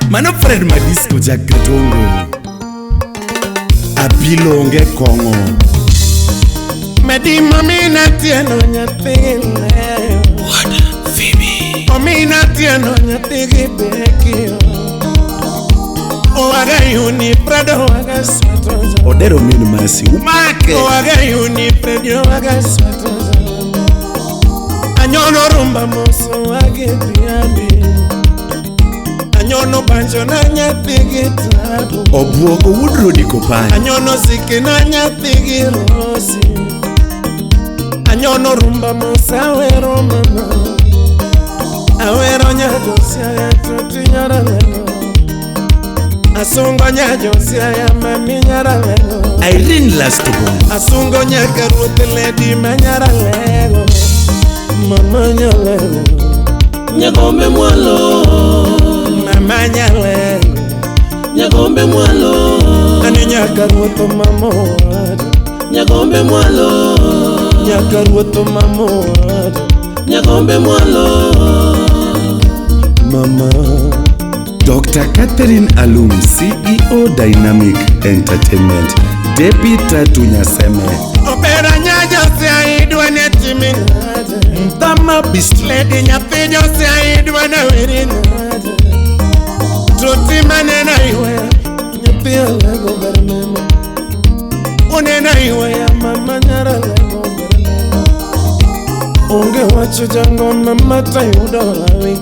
Mano Fred Madisco Jakatongo. Apilo onge kong'o. Medi mamina tieno nyathi leyo. Omina tieno nyathi gi bekio. Owaga yuni Fredo waga swato. Odero min masi. Umake. Owaga yuni Fredo waga swato. Anyono rumba moso wage piambi. Anyono banjo na nyathi gi tabu. Obuogo wuod Rodi Kopany. Anyono sike na nyathi gi rosi. Anyono rumba mosa awero mama. Awero nyajosia ya toti nyaralelo. Asungo nyajosia ya mami nyaralelo. Irene Lastborn. Asungo nyaka ruoth lady ma nyaralelo. Mama nyalelo. Nyagombe mwalo, Mama nyalelo. Nyagombe mwalo, Ani nyaka ruoth mama owada. Nyagombe mwalo, Nyaka ruoth mama owada. Nyagombe mwalo. Mama. Dr. Catherine Alum, CEO Dynamic Entertainment. Debbie Tatu Nyaseme. Opera nyajosia idwa ne timinade. Mtama Bistro. Lady nyathi josia idwa na weri nade. Tuti manena iwe nyathi alego ber mema. Unena iwe ya mama nyara lego ber mema. Onge wacho jangoma mata yudo hawi.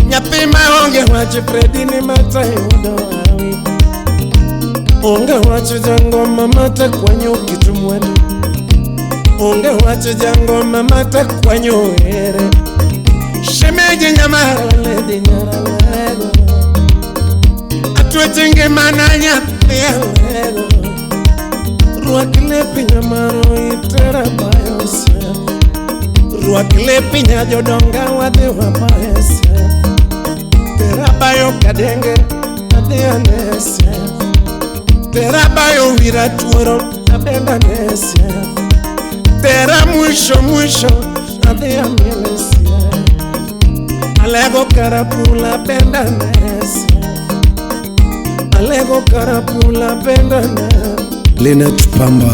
Nyathi ma onge wacho Fredi ni mata yudo hawi. Onge wacho jangoma mata kwanyo kitu mwandu. Onge wacho jangoma mata kwanyo ere. Shemeji nyamara lady nyara lego. Atweche ngimana nyathi alego. Rwak lepi nyamaro itera bayo sia. Rwak lepi nya jodonga wadhi wabaye sia. Tera bayo kadenge adhi anesia. Tera bayo wira tuoro abenda nesia. Tera mwisho mwisho adhi amielesia. Alego karapula benda nesia. Alego karapula benda nesia. Leonard Pamba.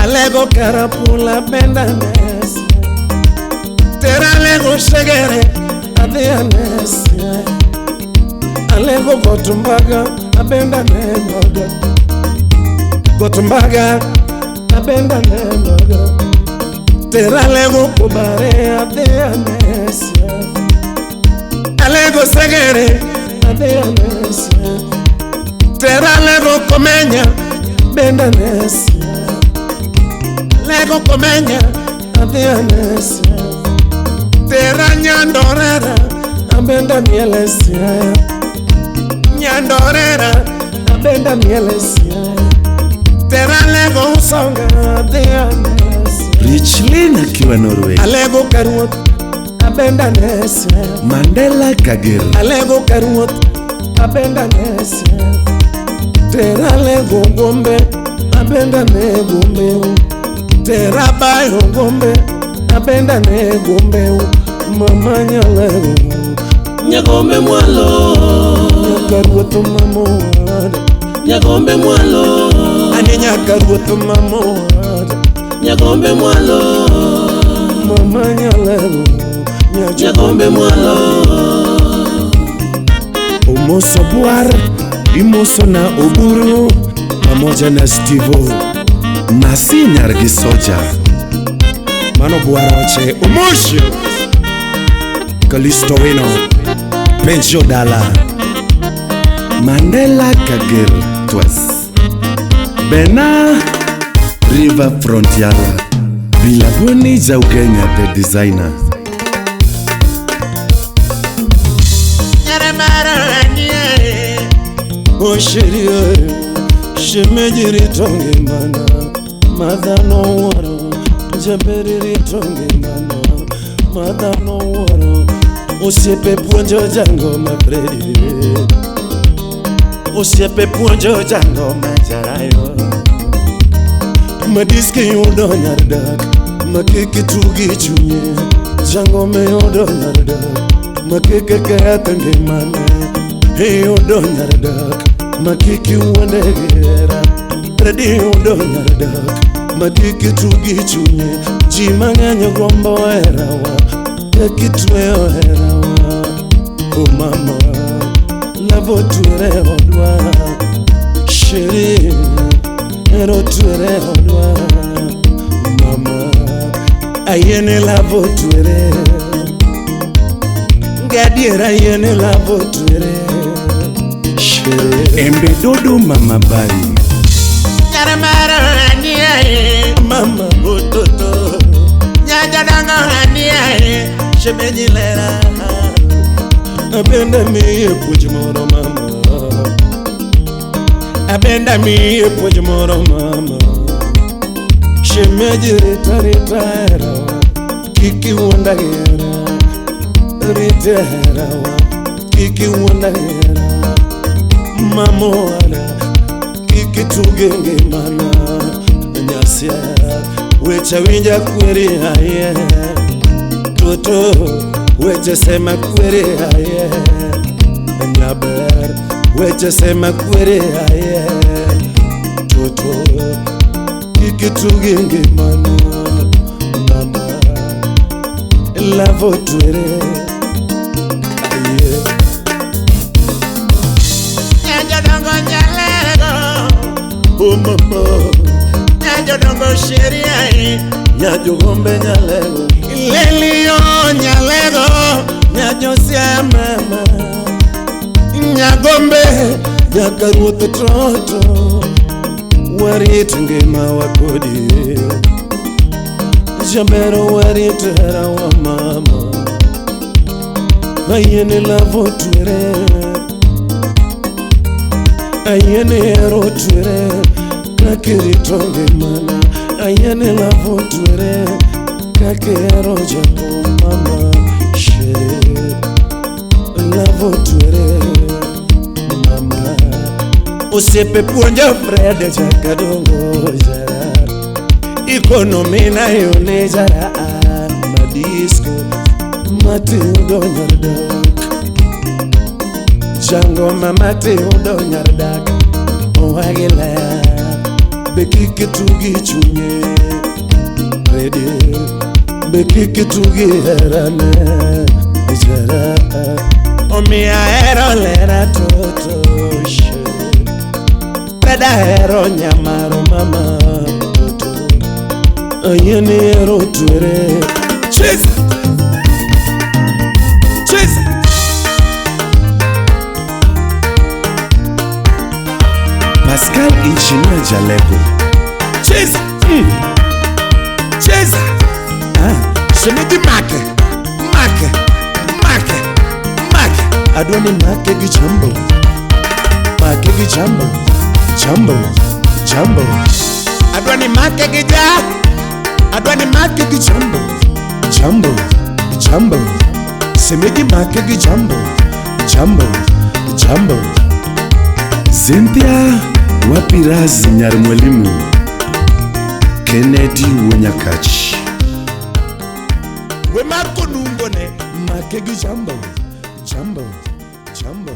Alego karapula benda nesia. Tera alego shegere adhi anesia. Alego gotumbaga abenda nenoga. Gotumbaga abenda nenoga. Tera alego kubare adhi anesia. Alego segere adhi anesia. Tera alego komenya benda nesia. Alego komenya adhi anesia. Tera nyandorera abenda mielesia. Nyandorera abenda mielesia. Tera alego usonga adhi anesia. Richlin akiwa Norway. Alego karuoth abenda nesia. Mandela Kager. Alego karuoth abenda nesia. Tera alego gombe abenda ne gombe. Tera bayo gombe abenda ne gombe. Mama nyalego. Nyagombe mwalo, Nyaka ruoth mama owada. Nyagombe mwalo, Ani nyaka ruoth mama owada. Nyagombe mwalo, Mama nyalego. Nyagombe mwalo. Omoso Bwar, Imoso na Oburu pamoja na Stivo. Masi nyargi soja. Mano Bwar oche Omosho. Kalisto Wino. Penjo Dala. Mandela Kager Twas. Bena River Frontier. Bilaboni Jaukenya the designer. Oshirie shemejiri tonge mana madhano woro jemberiri tonge mana madhano woro osiepe puonjo jango ma Fredi osiepe puonjo jango ma Jarayo madiski yudo nyar dak ma kik itugi chunye jango me yudo nyar dak ma kik keth ngimane. Iyudo nyar dak makiki wuonde gi hera. Fredi yudo nyar dak makiki tugi chunye. Ji mang'eny gombo herawa kakitweyo herawa. Oh mama, lavo twere odwa. Sheri, hero twere odwa. Mama, ayiene lavo twere. Gadiera ayiene lavo twere. Sheri. Embe dodo mama bari. Nyaramara aniae, mama ototo. Nyajadanga aniae, shemeji lera. Abenda miye puonj moro mama. Abenda miye puonj moro mama. Shemeji rita rita herawa, kik iwuonda gi hera. Rita herawa, kik iwuonda gi hera. Mama owada, kik ituge ngimana. Nyasia, weche winja kweri aye. Toto, weche sema kweri aye. Nyaber, weche sema kweri aye. Toto, kik ituge ngimana. Mama, lavo twere aye. Nyajodongo nyalego, oh mama. Nyajodongo sheria eh. Nyajogombe nyalego, lelio nyalego. Nyajosia mama, nyagombe nyakaruoth toto. Warit ngimawa kodi, jabero warit herawa mama. Ayiene lavo twere, ayiene hero twere. Kakirito ngimana, ayiene lavo twere. Kakihero jathum mama. Shere, lavo twere mama. Osiepe puonjo Fred Jakadongo jara. Ikonomi na yone jara. Madisco matiudo nyar dak. Jangoma matiudo nyar dak. Owagila be kik itugi chunye. Fredi be kik itugi herane jara. Omiyo ahero lera toto. Fred ahero nyamaro mama toto. Ayiene hero twere. Cheza! Cheza! Pascal Engineer Jalego. Cheza! Cheza! Shemeji make, make, make, make. Adwani make gi jambo, make gi jambo, jambo, jambo. Adwani make gi ja, adwani make gi jambo, jambo, jambo. Shemeji make gi jambo, jambo, jambo. Cynthia Wapirazi nyar mwalimu. Kennedy Wonyakach. We mako nungone, Make gi jambo, jambo, jambo.